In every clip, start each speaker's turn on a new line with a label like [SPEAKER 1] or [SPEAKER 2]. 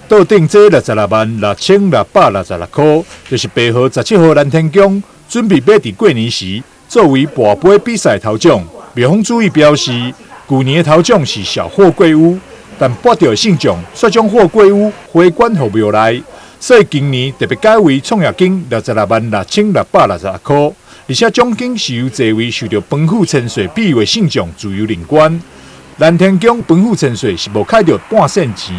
[SPEAKER 1] 桌頂這66萬六千六百六十六箍，就是白河十七號南天宮準備欲佇過年時作為跋杯比賽頭獎。廟方主意表示，舊年的頭獎是小貨櫃屋，但跋著的信眾卻將貨櫃屋回捐予廟內，所以今年特別改為創業金六十六萬六千六百六十六箍，而且獎金是由濟位受著彭富千歲庇佑的信眾自由認捐。南天宮彭富千歲是無開著半仙錢。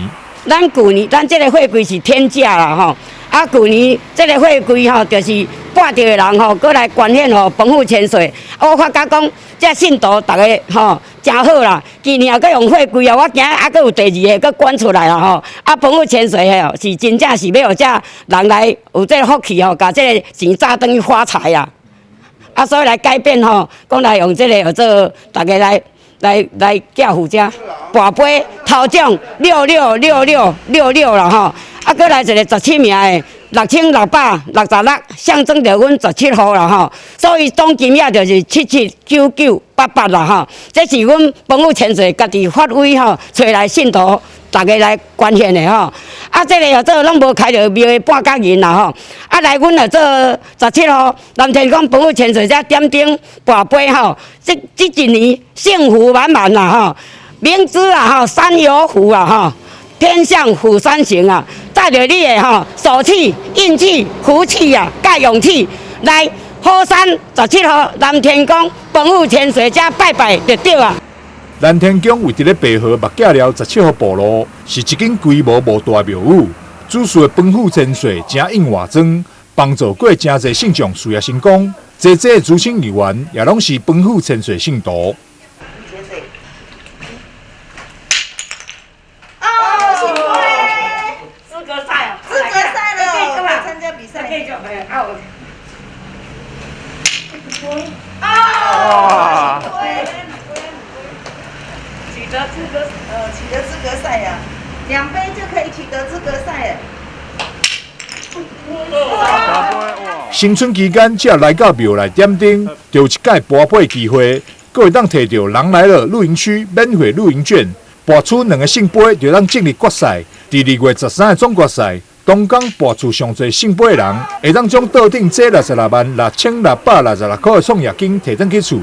[SPEAKER 2] 咱舊年咱這个貨櫃是天價啦吼，啊舊年這个貨櫃吼，就是跋著的人吼，閣來捐獻予彭富千歲。我發覺講，這信徒逐个吼誠好啦，今年也閣用貨櫃啊，我驚猶閣有第二个閣捐出來啦吼。啊，彭富千歲吼是真正是欲予這人來有這个福氣吼，共這个錢紮轉去發財啊！啊，所以來改變吼，講來用這个叫做逐个來。來來寄付遮跋杯頭獎六六六六六六啦吼，啊，閣來一个十七名的六千六百六十六，象徵著阮十七號啦吼，所以總金額就是七七九九八八啦吼，這是阮彭富千歲家己發威吼，揣來信徒逐个來捐獻的吼，啊，這个叫做攏無開著廟的半角銀啦吼，啊，來阮來做十七號南天宮彭富千歲遮點燈跋杯吼，這這一年幸福滿滿啦吼，明知啊吼山有虎啊吼，天象虎山行啊，載著你的吼手氣、運氣、福氣啊，佮勇氣來虎山十七號南天宮彭富千歲遮拜拜就對啊。
[SPEAKER 1] 南天宮位佇咧白河目仔寮十七號埔路，是一間規模無大廟宇。主祀的彭富千歲誠應活莊，幫助過誠濟信眾事業成功。濟濟主審議員也攏是彭富千歲信徒。
[SPEAKER 3] 哦，聖杯！
[SPEAKER 2] 資格賽啊！
[SPEAKER 3] 資格賽了，參加比賽。哦！
[SPEAKER 2] 取得資格，
[SPEAKER 3] 取得資格賽呀，兩杯就可以取得資格賽。
[SPEAKER 1] 新春期間，只要來到廟內點燈，就有一擺跋杯機會，閣會當提著人來了露營區免費露營券，跋出兩个聖杯就當進入決賽。佇2月13的總決賽，當天跋出上濟聖杯的人，會當將桌頂這六十六萬六千六百六十六箍的創業金提轉去厝。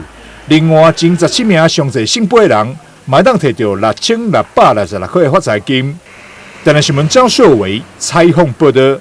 [SPEAKER 1] 另外，前十七名上濟聖杯的人，嘛會當提著六千六百六十六箍的發財金。台南新聞張秀維採訪報導。